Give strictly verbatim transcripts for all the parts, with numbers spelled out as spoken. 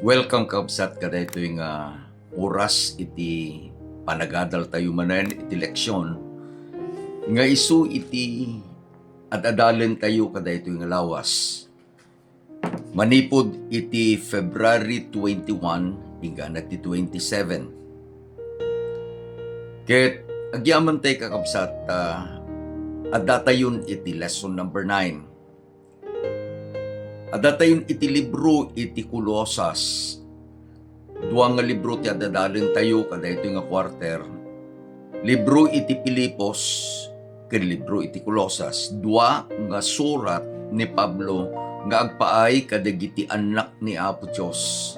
Welcome, kabsat, kadaytoy nga oras iti panagadal tayo manen iti leksyon nga isu iti ad-adalen tayo kadaytoy nga lawas. Manipud iti February twenty-one, inggana ti twenty-seven. Ket agyaman tay, kakabsat, ta addatayon iti lesson number nine. Addatayon iti libro iti Colosas. Dua nga libro ti addadalen tayo kadaytoy nga quarter. Libro iti Filipos ken libro iti Colosas. Dua nga surat ni Pablo nga agpaay kadagiti annak ni Apo Dios.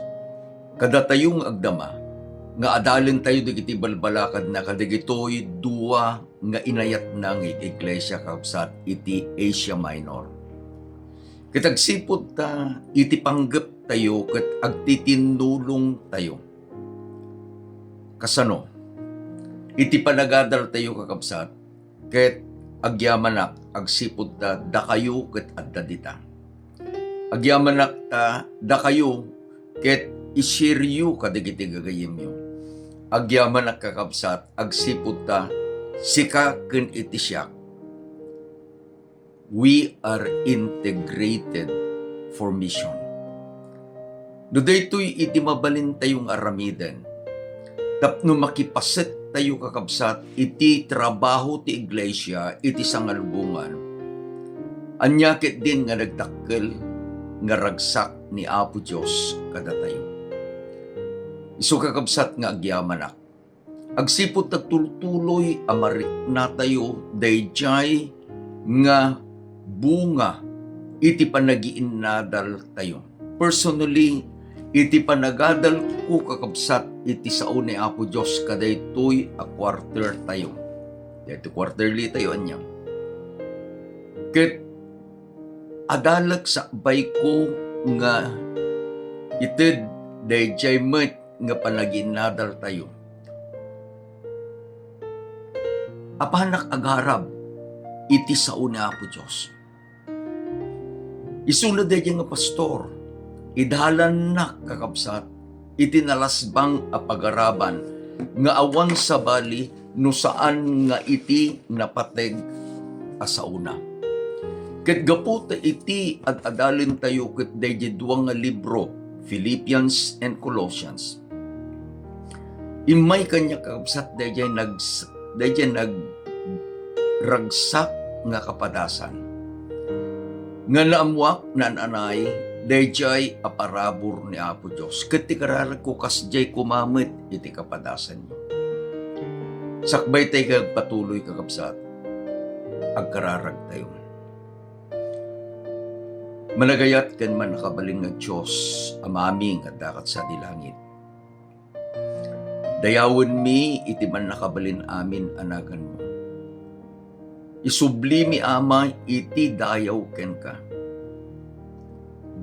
Kadatayo nga agdama, nga adalen tayo dagiti balbalakadna kadagitoy dua nga inayatna nga iglesia, kabsat, iti Asia Minor. Ket agsipud ta iti panggep tayo ket agtitinnulong tayo. Kasano? Iti panagadal tayo, kakabsat, ket agyamanak agsipud ta dakayo ket adda dita. Agyamanak ta dakayo ket isiryo kadagiti gagayemyo. Agyamanak, kakabsat, agsipud ta sika ken iti siak, we are integrated for mission. No daytoy iti mabalintayo nga aramiden, tapno makipaset tayo, kakabsat, iti trabaho ti iglesia iti sangalubongan, ania ketdin nga nagdakkel nga ragsak ni Apo Dios kadatayo? Isu, kakabsat, nga agyamanak, agsipud ta tultuloy a mariknatayo daydiay nga bunga iti panagiinnadal tayo. Personally, iti panagadal ko, kakabsat, iti sao ni Apo Dios kadaytoy a quarter tayo. Daytoy quarterly tayo, ania. Ket adalek sakbay ko nga ited daydiay met nga panagiinnadal tayo. Apanak agarab iti sao ni Apo Dios. Isuna daydiay nga pastor, idalannak, kakabsat, iti nalasbang a pagaraban nga awan sabali no saan nga iti napateg a saona. Ket gapu ta iti ad-adalen tayo ket daydiay dua nga libro, Philippians and Colossians, immay kaniak, kakabsat, daydiay nags-, daydiay nagragsak nga kapadasan nga naammoak naan-anay daydiay a parabur ni Apo Dios. Ket ti kararagko, kasdiay koma met iti kapadasanyo. Sakbay tay nga agpatuloy, kakabsat, agkararagtayo. Managayat ken mannakabalin nga Dios, Amami nga adda ket sadi langit. Dayawenmi iti mannakabalin amin a naganmo. Isublimi, Ama, iti dayaw kenka.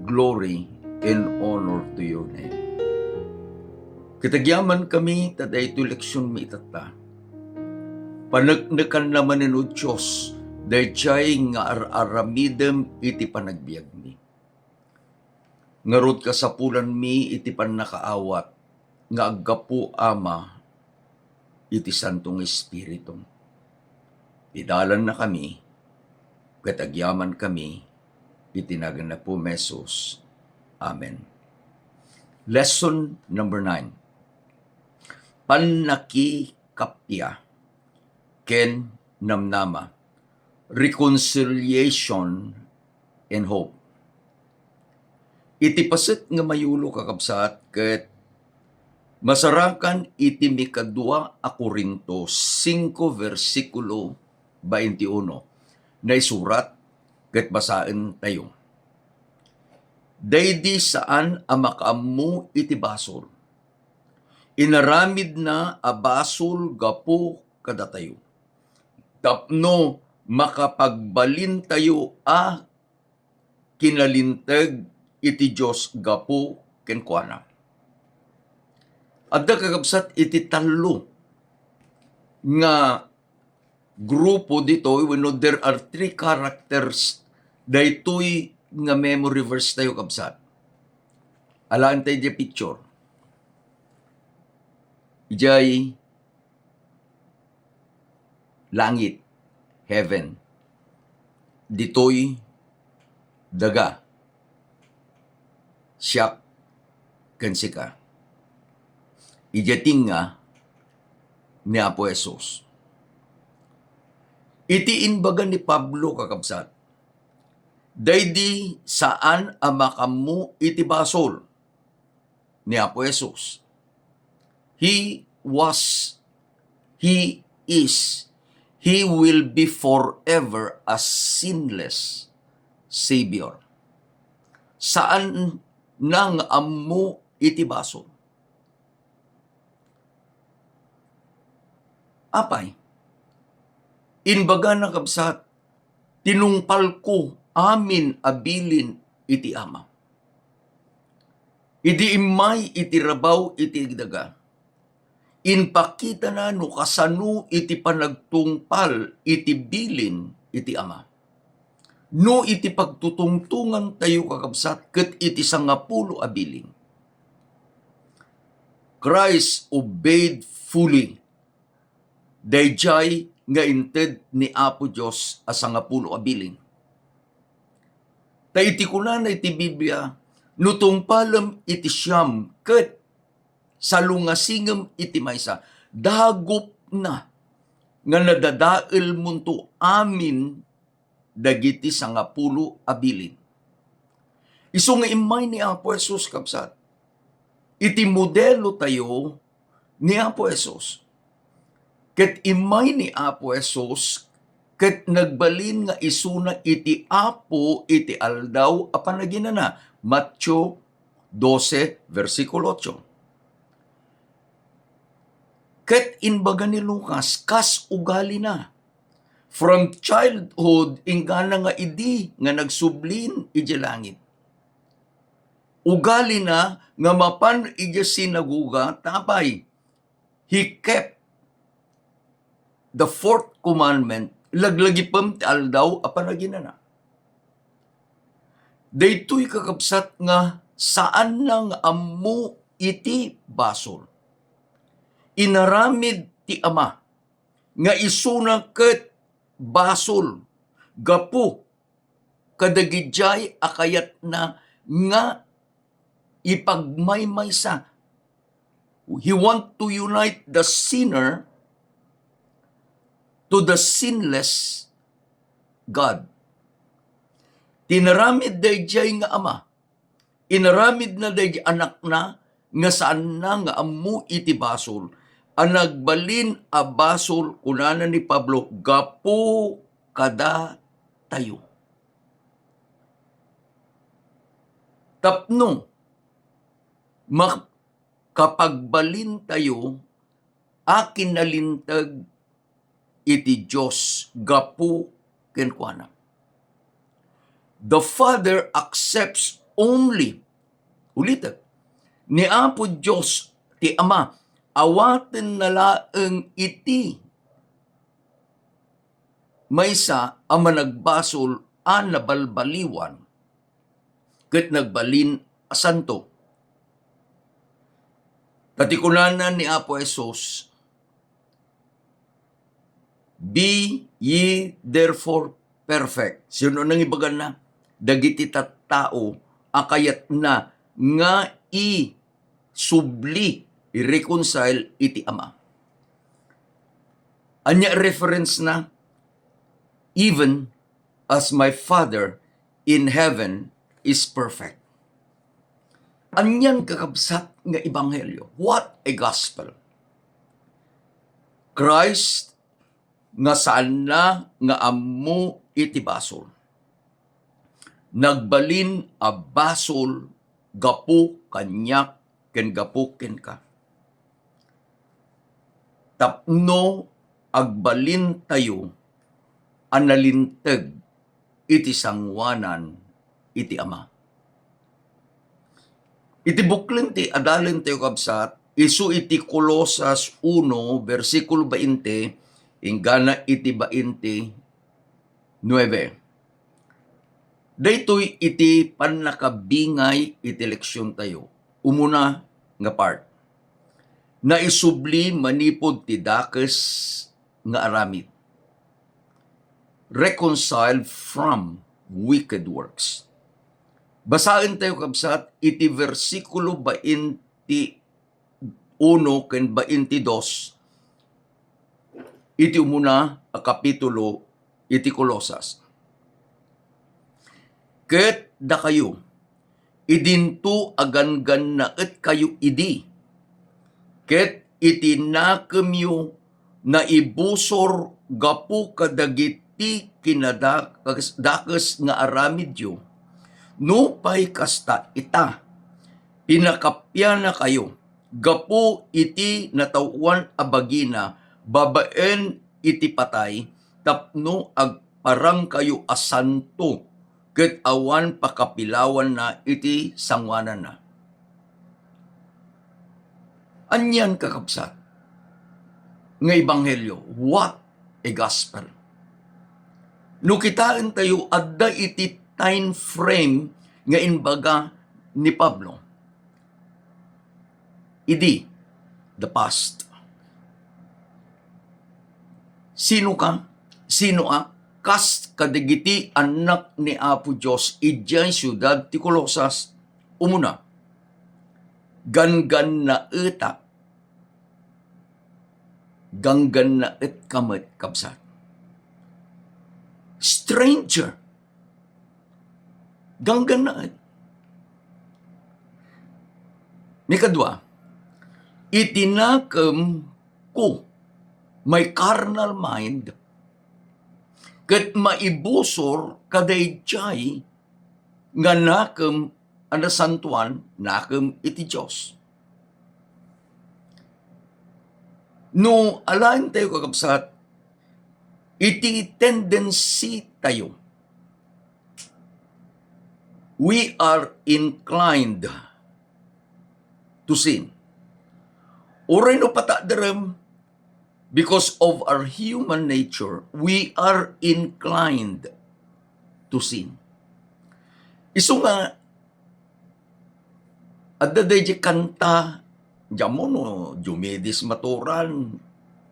Glory and honor to your name. Ket agyamankami ta daytoy leksionmi itatta. Paneknekanna manen, O Dios, daydiay nga ar-aramidem iti panagbiagmi. Ngarud, kasapulanmi iti pannakaawat nga aggapu, Ama, iti Santo nga Espiritum. Idalannakami ket agyamankami iti nagan ni Apo Jesus. Amen. Lesson number nine. Pannakikappia ken namnama. Reconciliation and hope. Iti paset nga mayulo, kakabsat, ket masarakan iti mikadua a Corinto singko, bersikulo baintiuno, naisurat ket basaentayo. Daydi saan a makaammo iti basol, inaramidna a basol gapu kadatayo, tapno makapagbalintayo a kinalinteg iti Dios gapu kenkuana. Adda, kakabsat, iti tallo nga grupo ditoy, wenno there are three characters daytoy nga memory verse tayo, kabsat. Alaen tayo diay picture. Idiay langit, heaven. Ditoy daga, siak ken sika. Idiay tengnga ni Apo Jesus. Iti imbaga ni Pablo, kakabsat, daydi saan a makaammo iti basol ni Apo Jesus. He was, He is, He will be forever a sinless Savior. Saan na nga ammo iti basol. Apay, imbagana, kabsat, tinungpalko amin a bilin iti Ama. Idi immay iti rabaw iti daga, impakitana no kasano iti panagtungpal iti bilin iti Ama. No iti pagtutungtongan tayo, kakabsat, ket iti sangapulo a bilin. Christ obeyed fully daydiay nga inted ni Apo Dios a sangapulo a bilin. Ta iti kunana iti Biblia, no tungpalem iti siam ket salungasingem iti maysa, dagopna nga nadadaelmonto amin dagiti sangapulo a bilin. Isu nga immay ni Apo Jesus, kabsat, iti modelo tayo ni Apo Jesus. Ket immay ni Apo Jesus, ket nagbalin nga isuna iti Apo iti aldaw a panaginana. Mateo dose, versikulo otso. Ket imbaga ni Lucas, kas ugalina. From childhood, inggana nga idi nga nagsublin idiay langit. Ugalina nga mapan idiay sinagoga, ta apay, he kept the fourth commandment, laglagipem ti aldaw a panaginana. Daytoy, kakabsat, nga saanna nga ammo iti basol. Inaramid ti Ama nga isuna ket basol gapu kadagidiay a kayatna nga ipagmaymaysa. He want to unite the sinner to the sinless God. Tinaramid daydiay nga Ama, inaramidna daydi Anakna nga saanna nga ammo iti basol, a nagbalin a basol, kunana ni Pablo, gapu kadatayo. Tapno makapagbalintayo a kinalinteg iti Dios gapu kenkuana. The Father accepts only, ulitek, ni Apo Dios ti Ama, awatenna laeng iti maysa a managbasol a nabalbaliwan ket nagbalin a santo. Ta ti kunana ni Apo Jesus, "Be ye therefore perfect." Sino nangibaganna? Dagiti tattao a kayatna nga isubli, i-reconcile iti Ama. Ania reference na? "Even as my Father in heaven is perfect." Anian kakabsat nga ebanghelio? What a gospel! Christ nga saanna nga ammo iti basol. Nagbalin a basol gapu kaniak ken gapu kenka. Tapno agbalintayo a nalinteg iti sangoanan iti Ama. Iti bukleng ti adalentayo, kabsat, isu iti Colosas uno, bersikulo bainte, inggana iti bainte nuebe. Daytoy iti pannakabingay iti leksiontayo. Umuna nga part, naisubli manipud ti dakes nga aramid. Reconciled from wicked works. Basaentayo, kabsat, iti bersikulo bainti uno ken bainti dos iti umuna a kapitulo iti Colosas. Ket dakayo, idinto a ganggannaetkayo idi, ket iti nakemyo naibusor gapu kadagiti kinadakes, dakes nga aramidyo. Nupay kasta ita, pinakapianakayo gapu iti nataoan a bagina babaen iti patay, tapno agparangkayo a santo ket awan pakapilawanna iti sangoananna. Anian, kakabsat, nga ebanghelio? What a gospel! No kitaentayo, adda iti time frame nga imbaga ni Pablo. Idi, the past. Sino ka? Sino a? Kas kadagiti annak ni Apo Dios idiay siudad ti Colosas, umuna, ganggannaetak. Ganggannaetka met, kabsat. Stranger. Ganggannaet. Mikadua, iti nakem ko, my carnal mind, ket maibusor kadaydiay nga nakem a nasantoan, nakem iti Dios. No alaentayo, kakabsat, iti tendency tayo, we are inclined to sin. Uray no pataderem, because of our human nature, we are inclined to sin. Isu nga, adda daydiay kanta, diammo no Diomedes Maturan,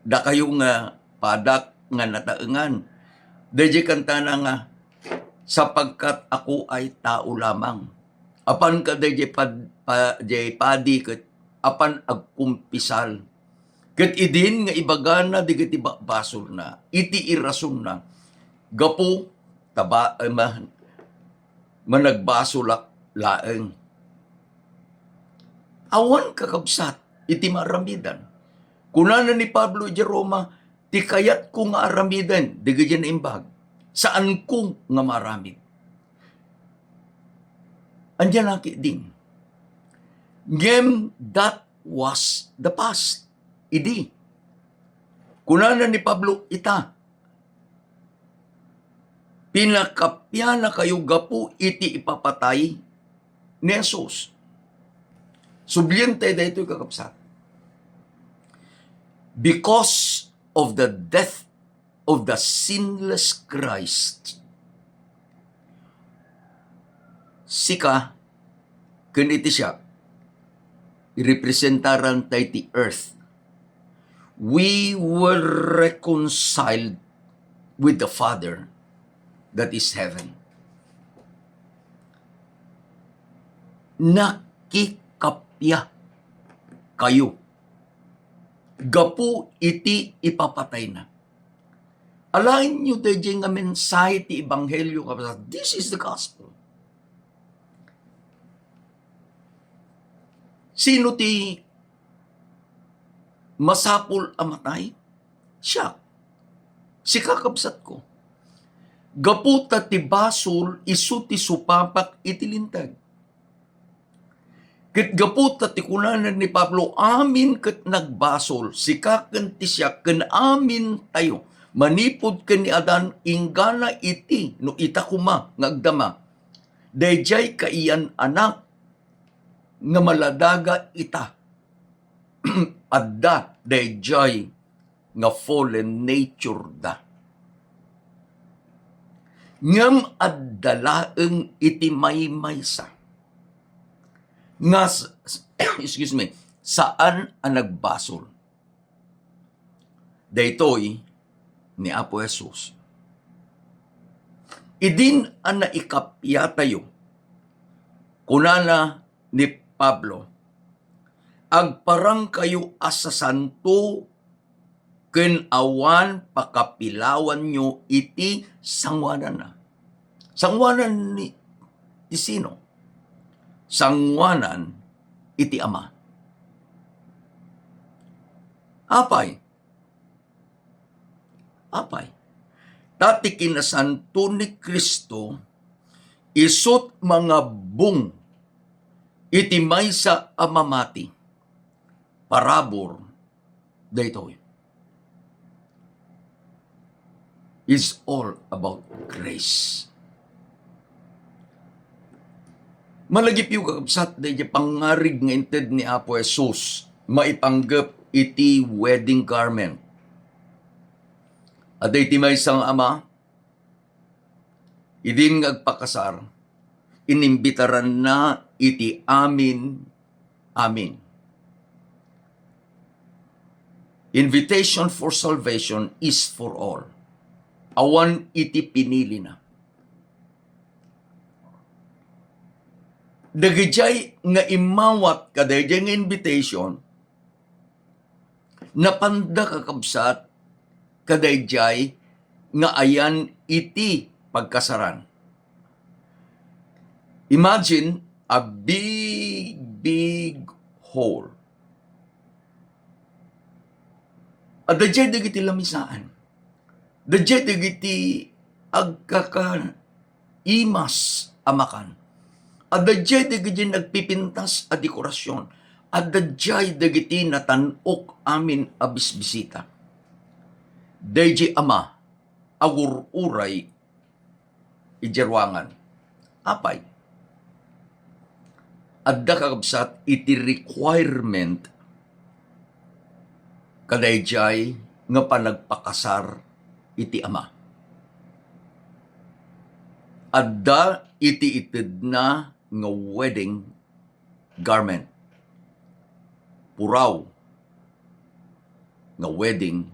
dakayo nga padak nga nataengan. Daydiay kantana nga, "Sapagkat ako ay tao lamang." Apan kadaydiay pad-, pa-, diay padi ket apan agkumpisal. Ket idin nga ibagana dagiti ba-, basolna, iti irasonna, gapu ta ba-, eh, ma-, managbasolak laeng. Awan, kakabsat, iti maaramidan. Kunana ni Pablo idiay Roma, "Ti kayatko nga aramiden, dagiti naimbag, saanko nga maaramid." Ania la ketdin? Ngem that was the past. Idi, kunana ni Pablo, ita, pinakapianakayo gapu iti ipapatay ni Jesus. Sublientayo daytoy, kakabsat. Because of the death of the sinless Christ, sika ken iti siak, irepresentaranta iti earth. We were reconciled with the Father that is heaven. Nakikappia kayo gapu iti ipapatayna. Alaenyo daydiay nga mensahe ti ebanghelio, kabsat. This is the gospel. Sino ti masapul a matay? Siak. Sika, kabsatko. Gapu ta ti basol isu ti supapak iti linteg. Ket gapu ta ti kunana ni Pablo, amin ket nagbasol, sika ken ti siak ken amintayo, manipud ken ni Adan inggana iti, no ita koma nga agdama, daydiay kaiyan-anak nga maladaga ita. Adda daydiay nga fallen nature da. Ngem adda laeng iti maymaysa. nga s-, excuse me, saan a nagbasol. Daytoy ni Apo Jesus. Idin a naikappiatayo, kunana ni Pablo, "Agparangkayo a sasanto ken awan pakapilawanyo iti sangoananna." Sangoanan ni, ti sino? Sangoanan iti Ama. Apay? Apay? Ta ti kinasanto ni Cristo isut' mangabbung iti maysa a mamati. Parabur daytoy. It's all about grace. Malagipyo, kakabsat, daydi pangngarig nga inted ni Apo Jesus maipanggep iti wedding garment. Adda iti maysa nga ama, idin nga agpakasar, inimbitaranna iti amin, amin. Invitation for salvation is for all. Awan iti pinilina. Dagijay nga immawat kadayjay nga invitation, napanda, kakabsat, kadayjay nga ayan iti pagkasaran. Imagine a big, big hall. Adda jay dagiti lamisaan. Dayjay dagiti agkakaimas a makan. Adda jay dagiti nagpipintas a dekorasyon. Adda jay dagiti natan-ok amin a bisbisita. Dayjay ama, agur-uray idiay ruangan. Apay? Adda, kakabsat, iti requirement kadayjay nga panagpakasar iti ama. Adda iti itedna nga wedding garment. Puraw nga wedding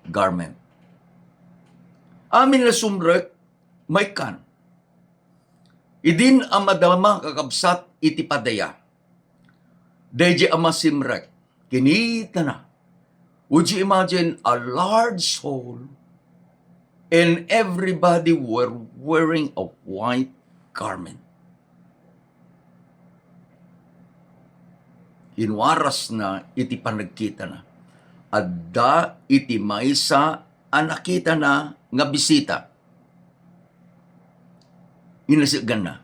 garment. Amin a sumrek, maikkan. Idin a madama, kakabsat, iti padaya, dayjay a masimrek, kinitana. Would you imagine a large hall and everybody were wearing a white garment? Inuarasna iti panagkitana. Adda iti maysa a nakitana nga bisita. Inasagana.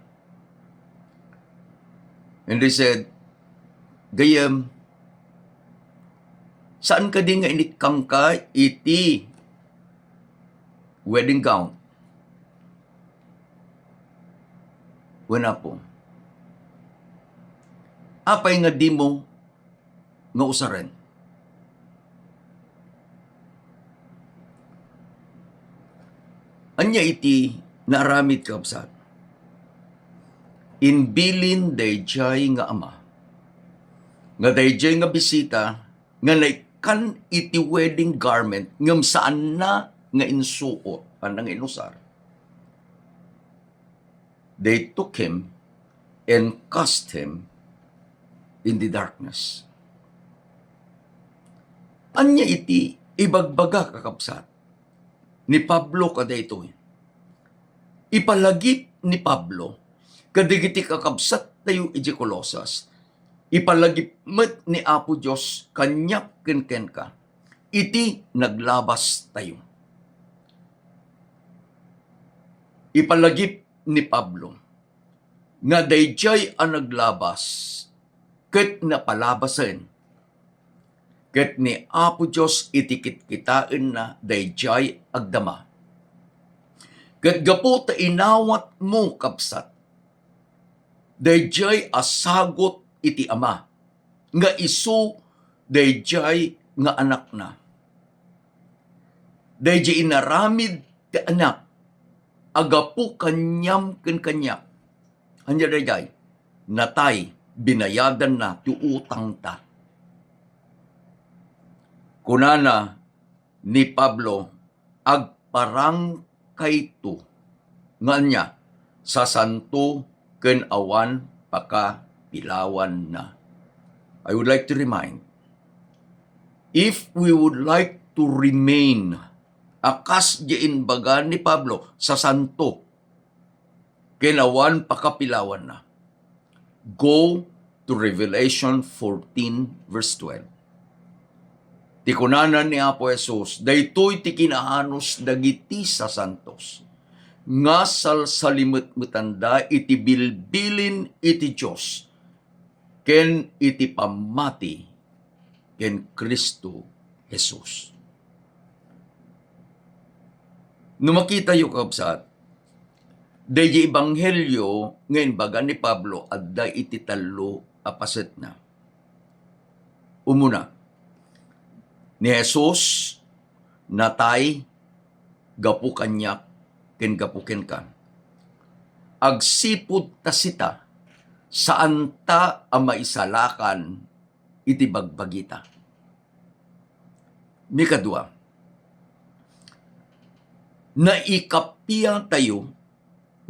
And they said, "Gayyem, saan kadi nga inikkangka iti wedding gown?" Wen, Apo, apay nga dimo nga usaren? Ania iti naaramid, kabsat? Imbilin dayjay nga ama nga dayjay nga bisita nga naikkan iti wedding garment ngem saanna nga insuot, saanna nga inusar. They took him and cast him in the darkness. Ania iti ibagbaga, kakabsat, ni Pablo kadaytoy? Ipalagip ni Pablo kadagiti kakabsattayo idiay Colosas, ipalagip met ni Apo Dios kaniak ken kenka iti naglabastayo. Ipalagip ni Pablo nga dayjay a naglabas ket napalabasen ket ni Apo Dios iti kitkitaenna dayjay agdama. Ket gapu ta inawatmo, kabsat, dayjay a sagut iti Ama, nga isu dayjay nga Anakna. Dayjay inaramid ti Anak a gapu kaniam ken kaniak. Ania dayjay? Natay binayadanna ti utangta. Kunana ni Pablo, "Agparangkayto nga ania, sasanto ken awan pakapilawanna." I would like to remind, if we would like to remain a kas di imbaga ni Pablo, sasanto ken awan pakapilawanna, go to Revelation fourteen, verse twelve. Ti kunana ni Apo Jesus, daytoy ti kinaanus dagiti sasantos, nga salsalimetmetanda iti bilbilin iti Dios ken iti pammati ken Cristo Jesus. No makitayo, kabsat, daydi ebanghelio nga imbaga ni Pablo, adda iti tallo a pasetna. Umuna, ni Jesus natay gapu kaniak ken gapu kenka. Agsipud ta sita, saanta a maisalakan iti bagbagita. Mikadua, naikappiatayo,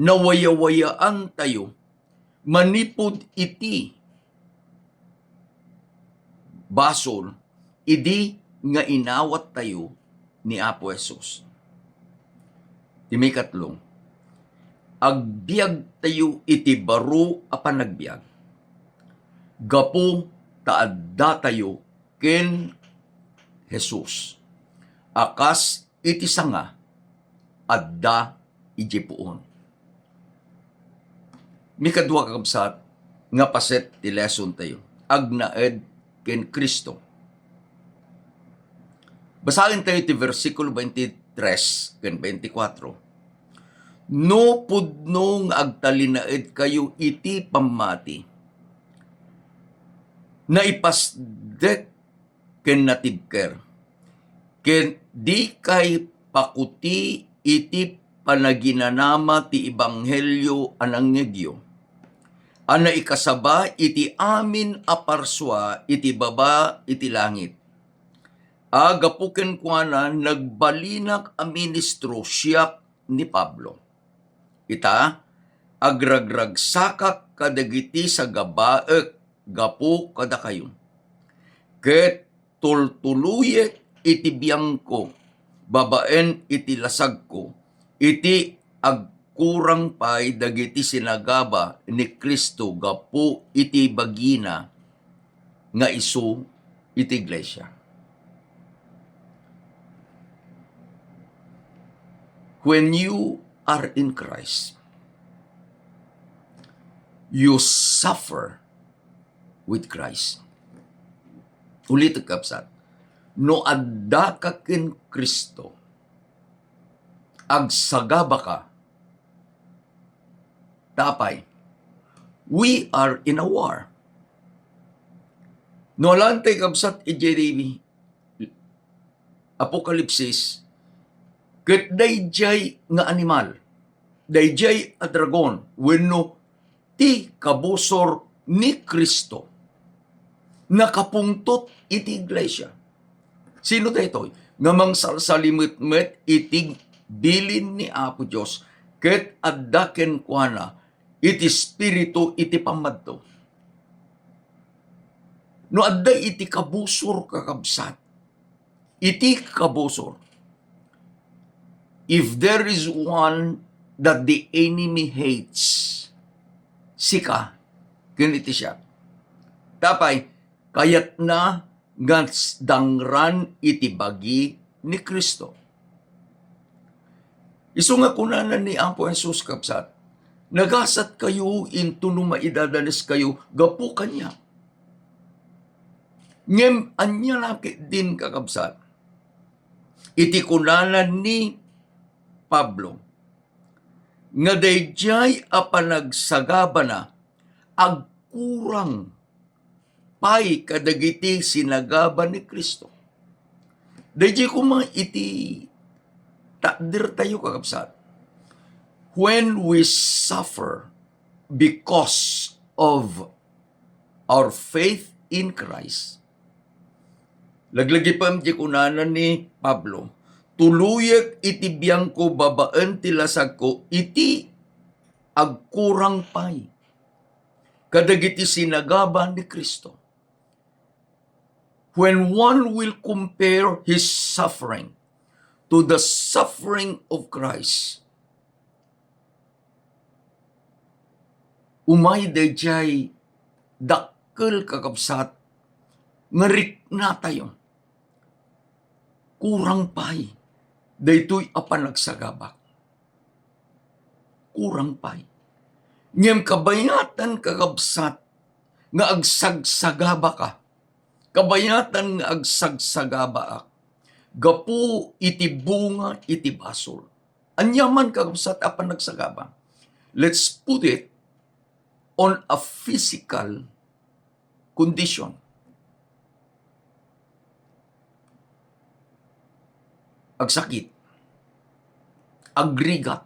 nawayawayaantayo manipud iti basol idi nga inawattayo ni Apo Jesus. Ti mikatlo, agbiagtayo iti baro a panagbiag gapu ta addatayo ken Jesus a kas iti sanga adda idiay puon. Mikadua, kakabsat, nga paset ti lesson tayo, agnaed ken Cristo. Basaen tayo ti versikulo twenty-three ken twenty-four. No pudno nga agtalinaedkayo iti pammati, naipasdek ken natibker, ken dikay pakuti iti panaginanama ti ebanghelio a nangngegyo, a naikasaba iti amin a parsua iti baba iti langit. A gapu kenkuana, nagbalinak a ministro siak ni Pablo. Ita, agragragsakak kadagiti sagabaek gapu kadakayo, ket tultuloyek iti biangko babaen iti lasagko, iti agkurang pay dagiti sinagaba ni Cristo gapu iti bagina nga isu iti iglesia. When you are in Christ, you suffer with Christ. Ulitek, kabsat, no addaka ken Cristo, agsagabaka. Ta apay, we are in a war. No alaen tay, kabsat, idiay Apokalipsis, ket daydiay nga animal, daydiay a dragon, wenno ti kabusor ni Cristo, nakapungtot iti iglesia. Sino daytoy? Nga mangsalsalimetmet iti bilin ni Apo Dios, ket adda kenkuana iti Espiritu iti pammadto. No adda iti kabusor, kakabsat, iti kabusor, if there is one that the enemy hates, sika ken iti siak. Ta apay, kayatna nga dangran iti bagi ni Cristo. Isu nga kunana ni Apo Jesus, kabsat, nagasatkayo intono maidadaneskayo gapu kaniak. Ngem ania la ketdin, kakabsat, iti kunana ni Pablo nga daydiay a panagsagabana agkurang pay kadagiti sinagaba ni Cristo. Daydiay koma iti takdertayo, kakabsat. When we suffer because of our faith in Christ. Laglagipem ti kunana ni Pablo, "Tuloyek iti biangko babaen ti lasagko iti agkurang pay kadagiti sinagaba ni Cristo." When one will compare his suffering to the suffering of Christ, umay daydiay dakkel, kakabsat, nga riknatayo. Kurang pay daytoy a panagsagabak. Kurang pay. Ngem kabayatan, kakabsat, nga agsagsagabaka. Kabayatan nga agsagsabaak gapu iti bunga iti basol. Ania man, kakabsat, a panagsagaba? Let's put it on a physical condition. Agsakit, agrigat,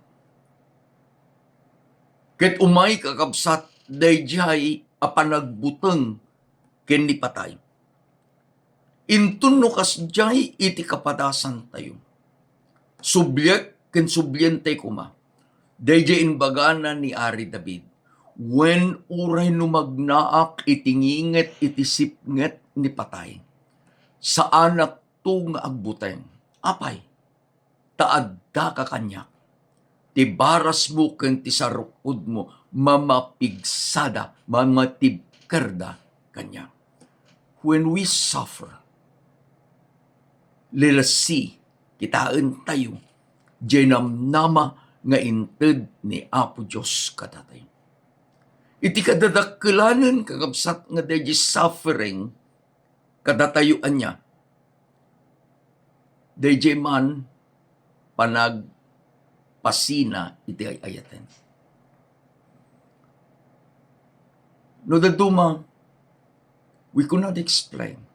ket umay, kakabsat, daydiay a panagbuteng ken ni patay. Inton no kasdiay iti kapadasantayo, subliek ken sublientay koma daydiay imbagana ni Ari David, "Wen uray no magnaak iti nginget iti sipnget ni patay, saanakto nga agbuteng. Apay, ta addaka kaniak. Ti barasmo ken ti sarukkodmo mamapigsada, mamatibkerda kaniak." When we suffer, let us see, kitaentayo diay namnama nga inted ni Apo Dios kadatayo. Iti kadadakkelanen, kakabsat, nga daydiay suffering kadatayo, ania? Daydiay man panagpasina iti ay-ayaten. No dadduma, we could not explain.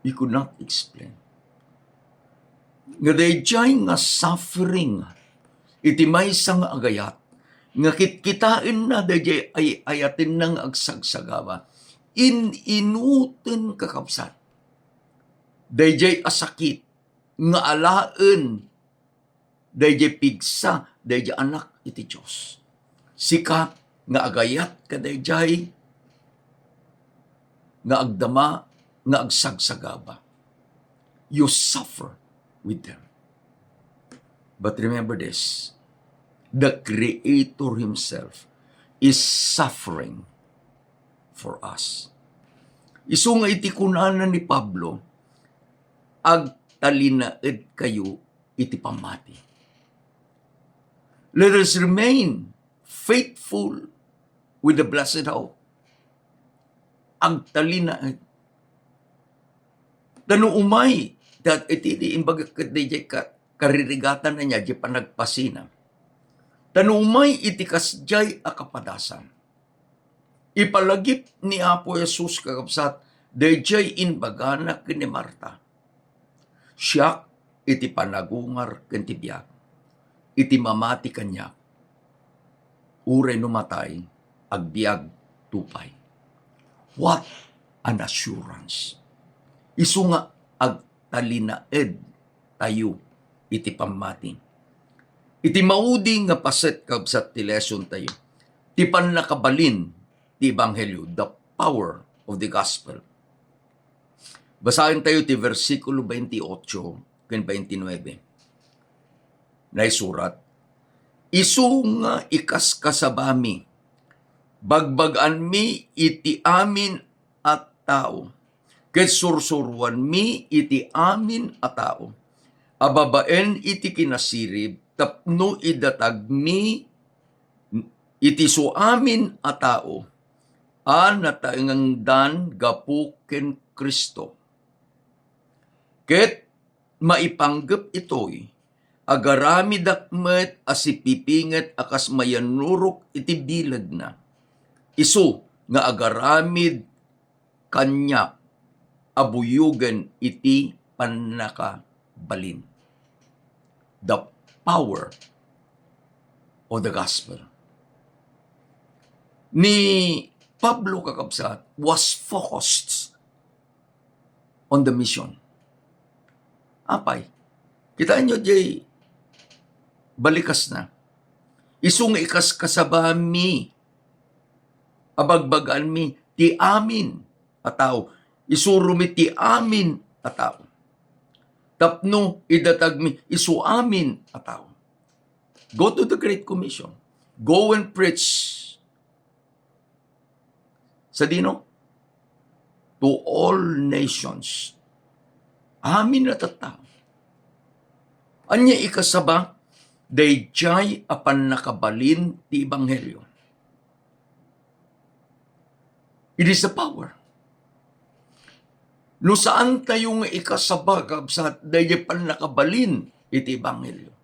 We could not explain. Nga daydiay nga suffering iti maysa nga agayat, nga kitkitaenna daydiay ay-ayatenna nga agsagsagaba, in-inuten, kakabsat, daydiay a sakit nga alaen daydiay pigsa daydiay Anak iti Dios. Sika nga agayat kadaydiay nga agdama nga agsagsagaba, you suffer with them. But remember this, the Creator Himself is suffering for us. Isu nga iti kunana ni Pablo, "Agtalinaedkayo iti pammati." Let us remain faithful with the blessed hope. Agtalinaed. Ta no umay, dat iti di imbagak ket daydiay ka-, karirigatan ania, di panagpasina. Ta no umay iti kasdiay a kapadasan, ipalagip ni Apo Jesus, kakabsat, daydiay imbagana ken ni Marta, "Siak iti panagungar ken ti biag. Iti mamati kaniak, uray no matay, agbiagto pay." What an assurance! Isu nga agtalinaedtayo iti pammati. Iti maudi nga paset, kabsat, ti lesson tayo, ti pannakabalin ti ebanghelio, the power of the gospel. Basaen tayo ti bersikulo twenty-eight ken twenty-nine. Naisurat, "Isu nga ikaskasabami, bagbag-anmi iti amin a tao, ket sursuroanmi iti amin a tao a babaen iti kinasirib tapno idatagmi iti suamin a tao a nataengdan gapu ken Cristo. Ket maipanggep itoy, agaramidak met a sipipinget a kas mayannurok iti bilegna, isu nga agaramid kaniak a buyogen iti pannakabalin." The power of the gospel. Ni Pablo, kakabsat, was focused on the mission. Apay, kitaenyo diay balikasna. Isu nga ikaskasabami, abagbagaanmi ti amin a tao. Isuromi ti amin a tao. Tapno idatagmi isu amin a tao. Go to the Great Commission. Go and preach. Sadino? To all nations. Amin a tattao. Ania ikasaba? Daydiay a pannakabalin ti ebanghelio. It is the power. No saan tayo nga ikasaba, kabsat, daydiay pannakabalin iti ebanghelio.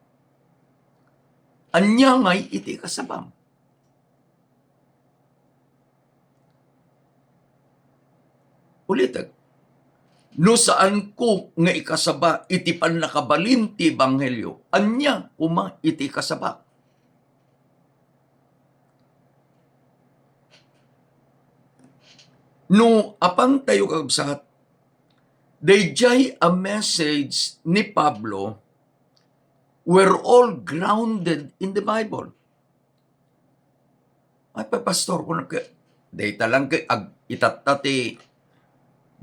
Ania ngay iti ikasabam? Ulitek, no saanko nga ikasaba iti pannakabalin ti ebanghelio, ania koma iti ikasaba? No apantayo, kabsat, daydiay a message ni Pablo were all grounded in the Bible. Ay, pa, pastor, kunak, dayta lang kay ag-, itatta ti,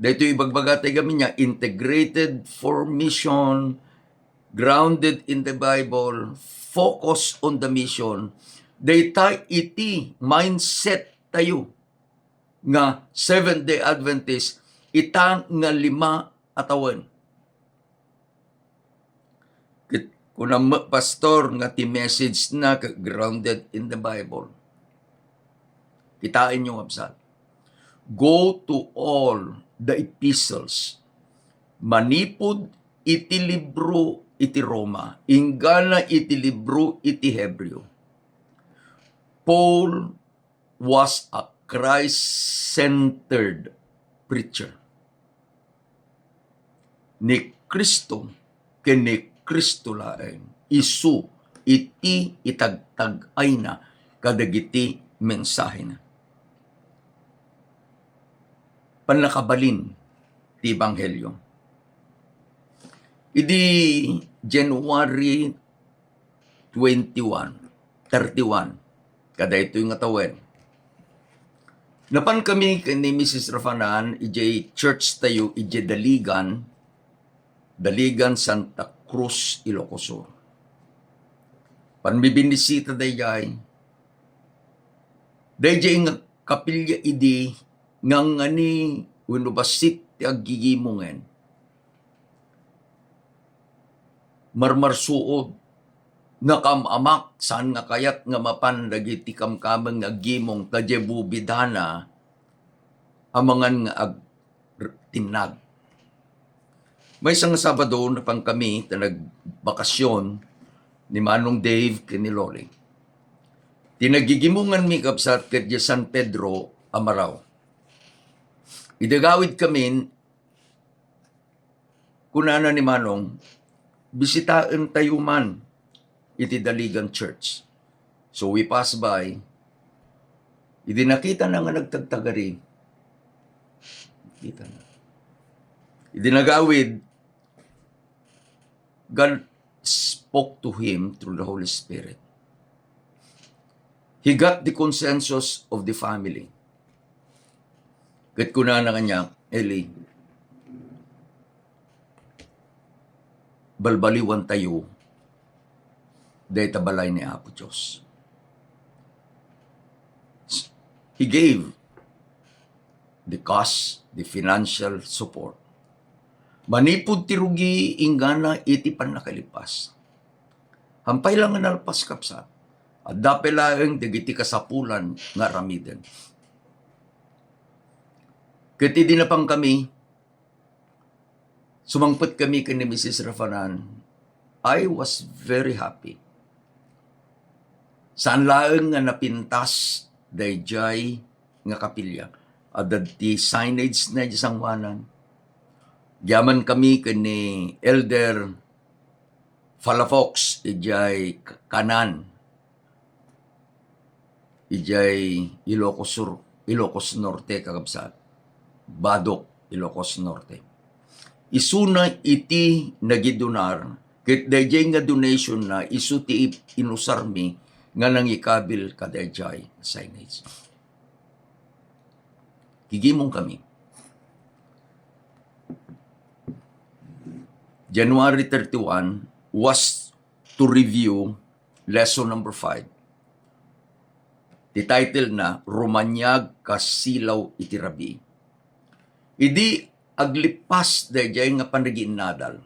daytoy ibagbaga tayo gamin niya, integrated for mission, grounded in the Bible, focus on the mission. Dayta iti mindset tayo nga Seventh-day Adventist, ita nga lima a tawen. Ket kunam met, pastor, nga ti message na ket grounded in the Bible. Kitaenyo, kabsat. Go to all the epistles. Manipud iti libro iti Roma, inggana iti libro iti Hebreo. Paul was a Christ-centered preacher. Ni Cristo ken ni Cristo laeng, isu iti itagtag-ayna kadagiti mensahena. Pannakabalin ti ebanghelio. Idi January twenty-one, thirty-one, kadaytoy nga tawen, napan kami ken ni Missus Rafanan idiay church tayo idiay Daligan, Daligan, Santa Cruz, Ilocos Sur. Panmibinisita daydiay. Daydiay nga kapilya idi ngangngani wenno bassit ti aggigimong. Marmarsuod, nakaam-amak, saan nga kayat nga mapan dagiti kamkameng nga aggimong ta diay bubidana amangan nga ag-, tinnag. Maysa nga Sabado, napan kami ta nagbakasyon ni Manong Dave ken ni Loli. Ti naggigimonganmi, kabsat, ket diay San Pedro, Amarao. Idi agawid kami, kunana ni Manong, "Bisitaentayo man iti Daligan Church." So we pass by. Idi nakitana nga nagtagtagari, nakitana. Idi nagawid, God spoke to him through the Holy Spirit. He got the consensus of the family. Ket kunana kaniak, "Eli, balbaliwantayo dayta balay ni Apo Dios." He gave the cost, the financial support. Manipud ti rugi inggana iti pannakalipas. Hampay la nga nalpas, kabsat, adda pay laeng dagiti kasapulan nga aramiden. Ket idi napan kami, sumangpet kami ken ni Missus Rafanan, I was very happy. Saan laeng nga napintas daydiay nga kapilya. Adda ti signage na di sangoanan. Agyaman kami ken ni Elder Palafox idiay K-, Kanan. idiay Ilocos Sur, Ilocos Norte, kakabsat. Badoc, Ilocos Norte. Isuna iti nagidonar, ket daydiay nga donation na isu ti inusarmi nga nangikabil kadaydiay signage. Gigimong kami. January thirty-one was to review lesson number five. Ti title na, Rumaniag Kasilaw iti Rabii. Idi aglipas daydiay nga panagiinnadal,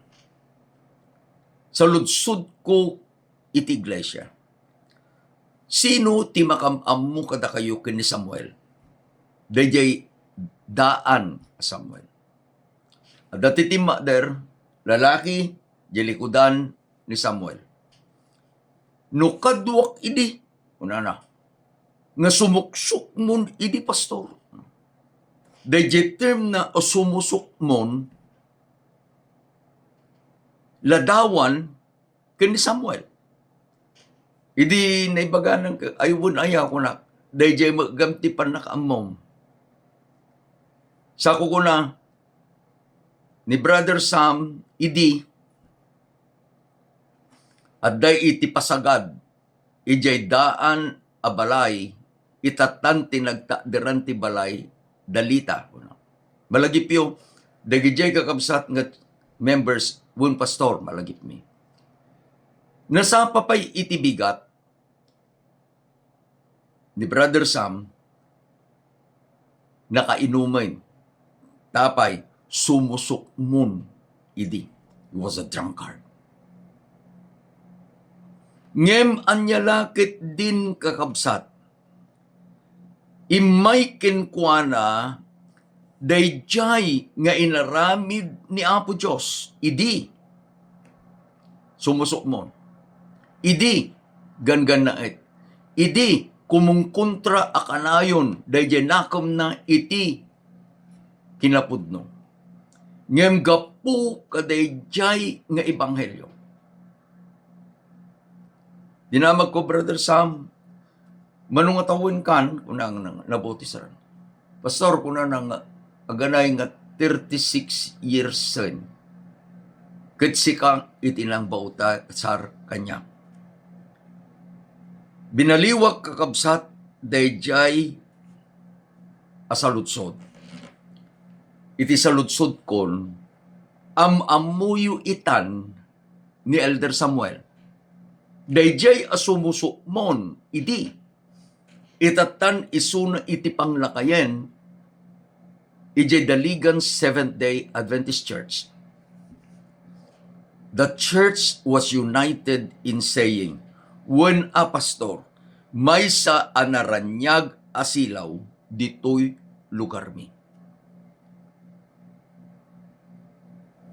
saludsodko iti iglesia, "Sino ti makam-ammo kadakayo ken ni Samuel?" Daydiay daan a Samuel. Adda ti timmakder, lalaki, di likudan ni Samuel. "No kaduak idi," kunana, "nga sumuksukmon idi, Pastor." Daydiay term na a sumusukmon, ladawan ken ni Samuel. Idi naibaganan ka, "Ay, wen aya," kunak, "daydiay met gayam ti pannakaammom." Sa kukuna ni Brother Sam, idi adda iti pasagad, idiay daan a balay, itattan ti nagtakderan ti balay, dalita. Malagipyo, dagidiay kakabsat nga members, wen pastor, malagipmi. Nasapa pay iti bigat ni Brother Sam, nakainumen. Tapay, sumusukmon idi. He was a drunkard. Ngem ania la ketdin, kakabsat? Immay kenkuana daydiay nga inaramid ni Apo Dios idi sumusukmon, idi ganggannaet, idi kumungkontra a kanayon daydiay nakemna iti kinapudno. Ngem gapu kadaydiay nga ebanghelio, dinamagko, Brother Sam, "Mano nga tawenkan?" kuna nga nabautisran. "Pastor," kunana, "nga aganay nga thirty-six years sen ket sika iti nangbautisar kaniak." Binaliwak, kakabsat, daydiay a saludsod. Iti saludsodkon, am-ammoyo itan ni Elder Samuel. Daydiay a sumusukmon idi, itattan isuna iti panglakayen idiay Daligan Seventh-day Adventist Church. The church was united in saying, "Wen a, Pastor, maysa a naraniag a silaw ditoy lugarmi."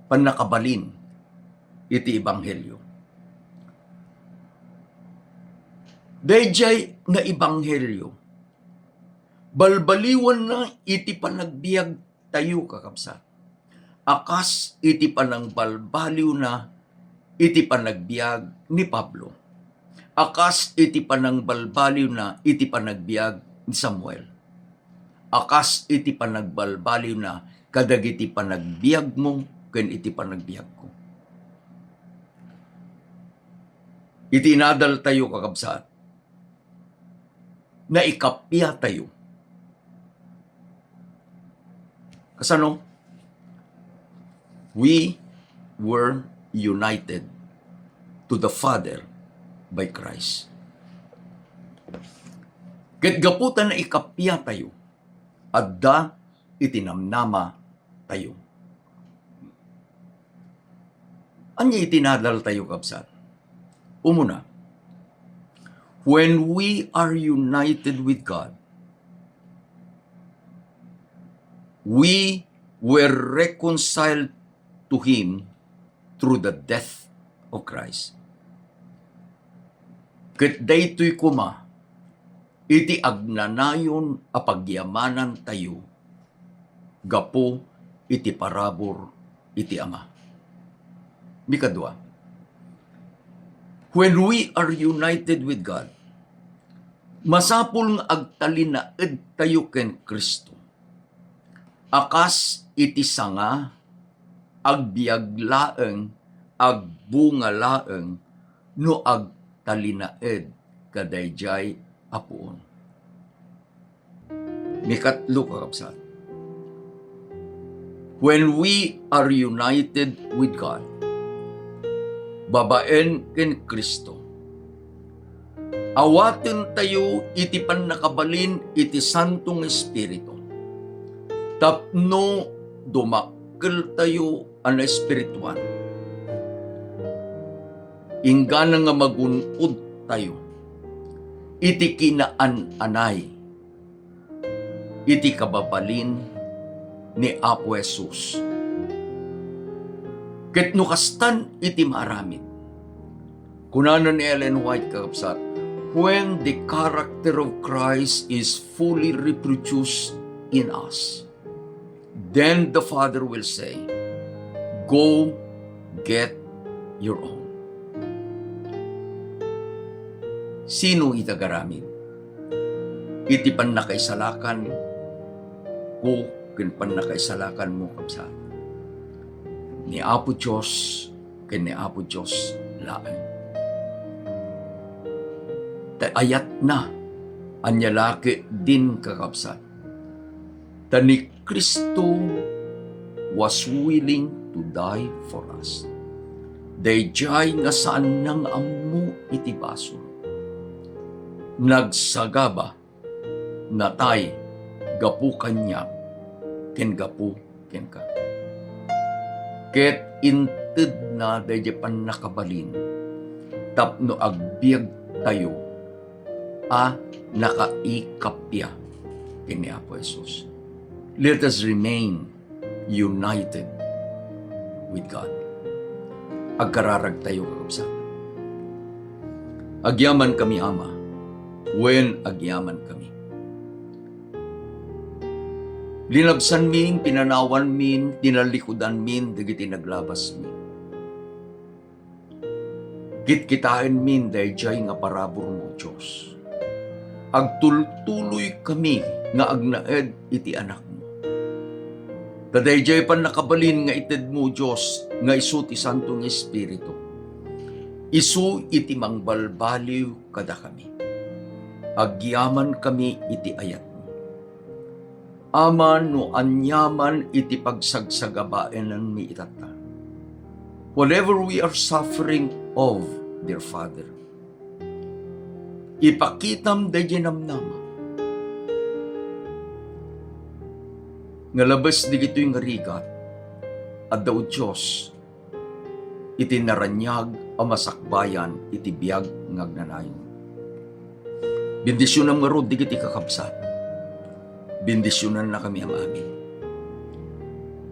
Pannakabalin iti ebanghelio. Daydiay nga ebanghelio, balbaliwanna iti panagbiagtayo, kakabsat, a kas iti panangbalbaliwna iti panagbiag ni Pablo, a kas iti panangbalbaliwna iti panagbiag ni Samuel, a kas iti panagbalbaliwna kadagiti panagbiagmo ken iti panagbiagko. Iti inadaltayo, kakabsat, naikappiatayo. Kasano? We were united to the Father by Christ. Ket gapu ta naikappiatayo, adda iti namnamatayo. Ania iti nadaltayo, kabsat? Umuna, when we are united with God, we were reconciled to Him through the death of Christ. Ket daytoy koma iti agnanayon a pagyamanantayo gapu iti parabur iti Ama. Mikadua, when we are united with God, Masapul nga agtalinaedtayo ken Cristo. A kas iti sanga, agbiag laeng, agbunga laeng no agtalinaed kadaydiay a puon. Mikatlo, kakabsat, when we are united with God, babaen ken Cristo, awatentayo iti pannakabalin iti Santo nga Espiritu tapno dumakkeltayo a naespirituan. Inggana nga magun-odtayo iti kinaan-anay iti kababalin ni Apo Jesus. Ket no kastan iti maaramid, kunana ni Ellen White, kakabsat, "When the character of Christ is fully reproduced in us, then the Father will say, 'Go get your own.'" Sino iti agaramid iti pannakaisalakan ko ken pannakaisalakanmo, kabsat? Ni Apo Dios ken ni Apo Dios laeng. Ta ayatna, ania la ketdin, kakabsat? Ta ni Cristo was willing to die for us. Daydiay nga saanna nga ammo iti basol. Nagsagaba, natay gapu kaniak ken gapu kenka. Ket intedna daydiay pannakabalin tapno agbiagtayo a nakaikappia ken ni Apo Jesus. Let us remain united with God. Agkararagtayo, kakabsat. Agyamankami, Ama, wen agyamankami. Linabsanmi, pinanawanmi, tinalikudanmi dagiti naglabasmi. Kitkitaenmin daydiay nga paraburmo, Dios. Agtultuloykami nga agnaed iti Anakmo. Ta daydiay pannakabalin nga itedmo, Dios, nga isu ti Santo nga Espiritu, isu iti mangbalbaliw kadakami. Agyamankami iti ayatmo. Ama, no aniaman iti pagsagsabaenanmi itatta, whatever we are suffering of, dear Father, ipakitam daydiay namnama nga labes dagitoy nga rigat, adda, O Dios, iti naraniag a masakbayan iti biag nga agnanayon. Bendisionam ngarud dagiti kakabsat. Bendisionannakami amin.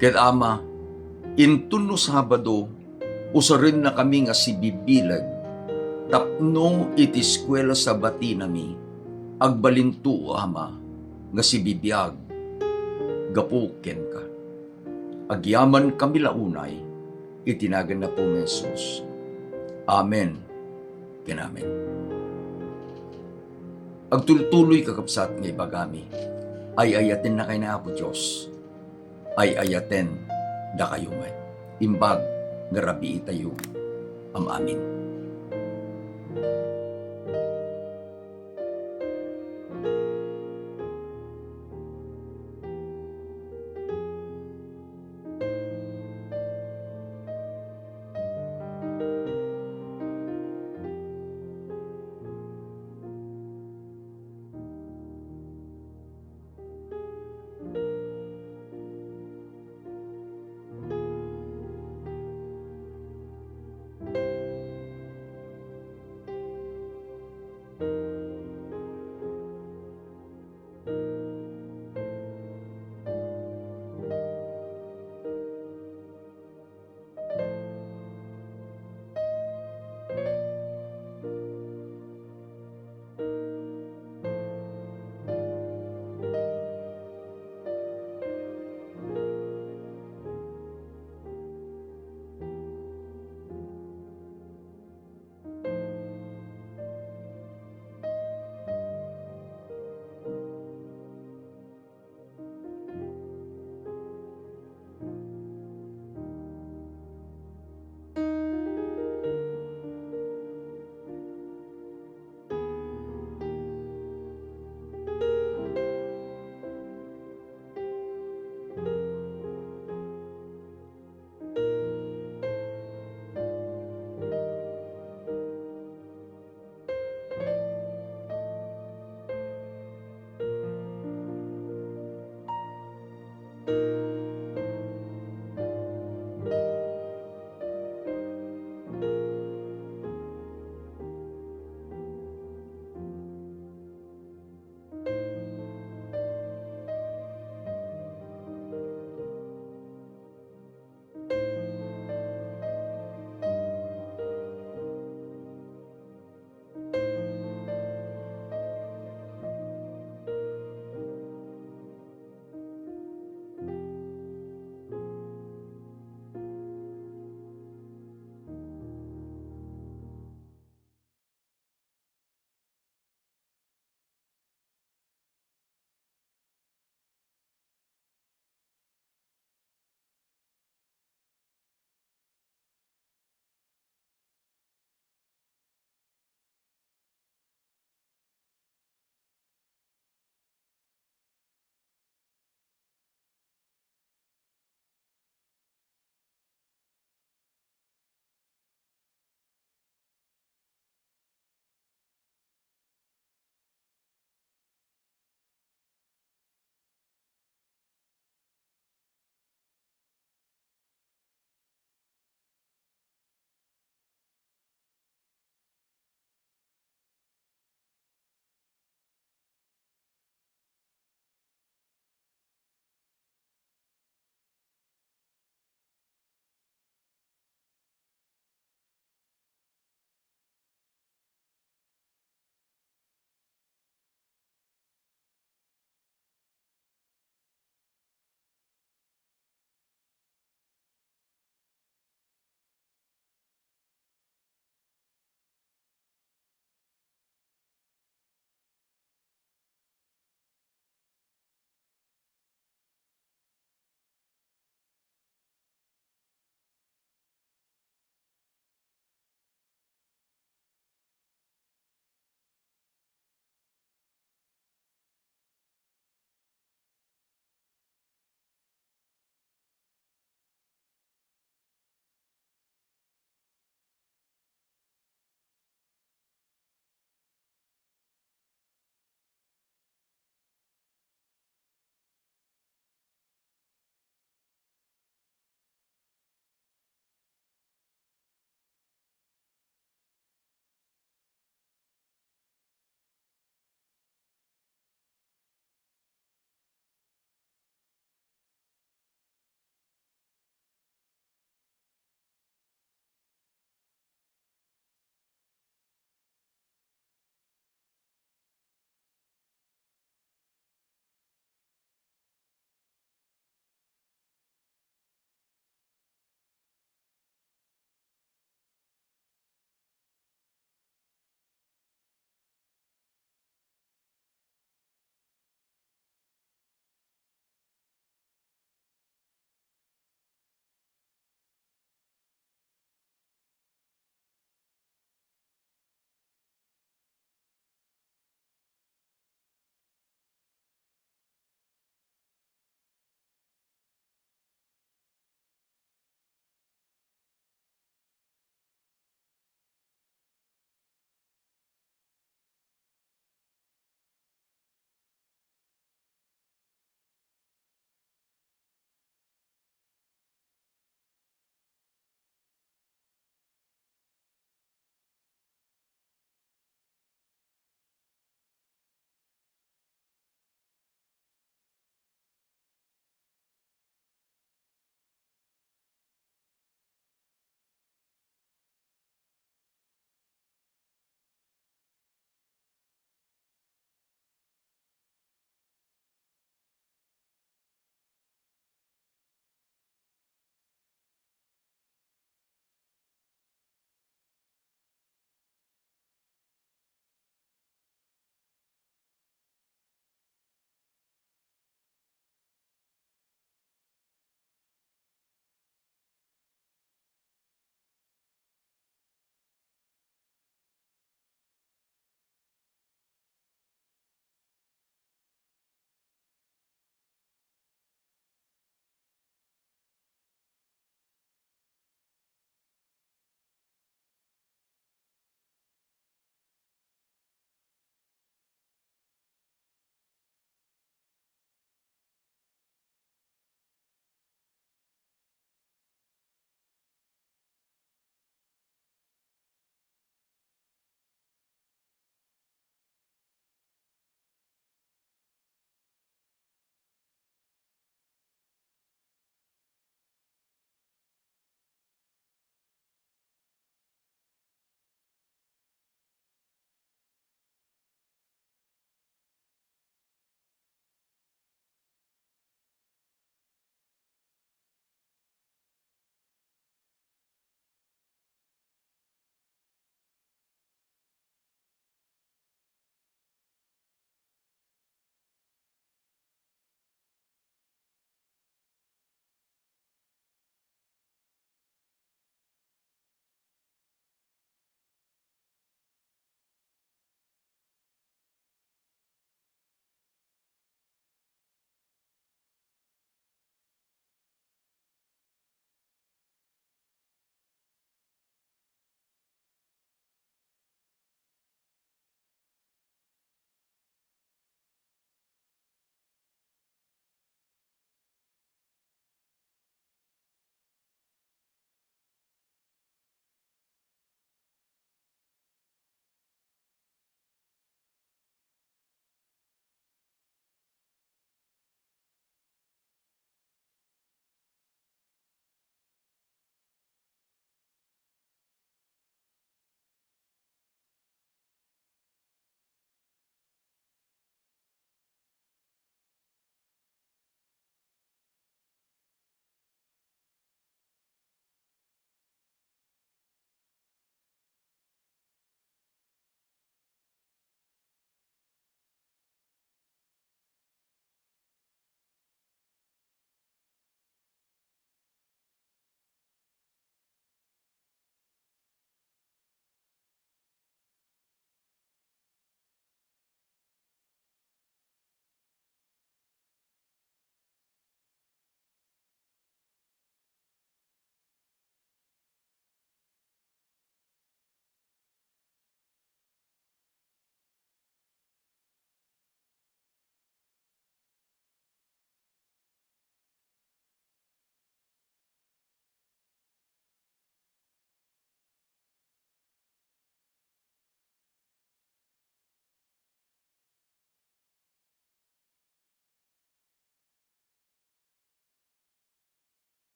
Ket Ama, inton no Sabado, usarennakami nga sibibileg tapno iti eskuela Sabatinami, agbalinto, Ama, nga sibibiag gapu kenka. Agyamankami la unay iti nagan ni Apomi Jesus. Amen ken amen. Agtultuloy, kakabsat, nga ibagami, ay-ayatennakay ni Apo Dios, ay-ayaten dakayo met. Imbag nga rabiitayo am-amin.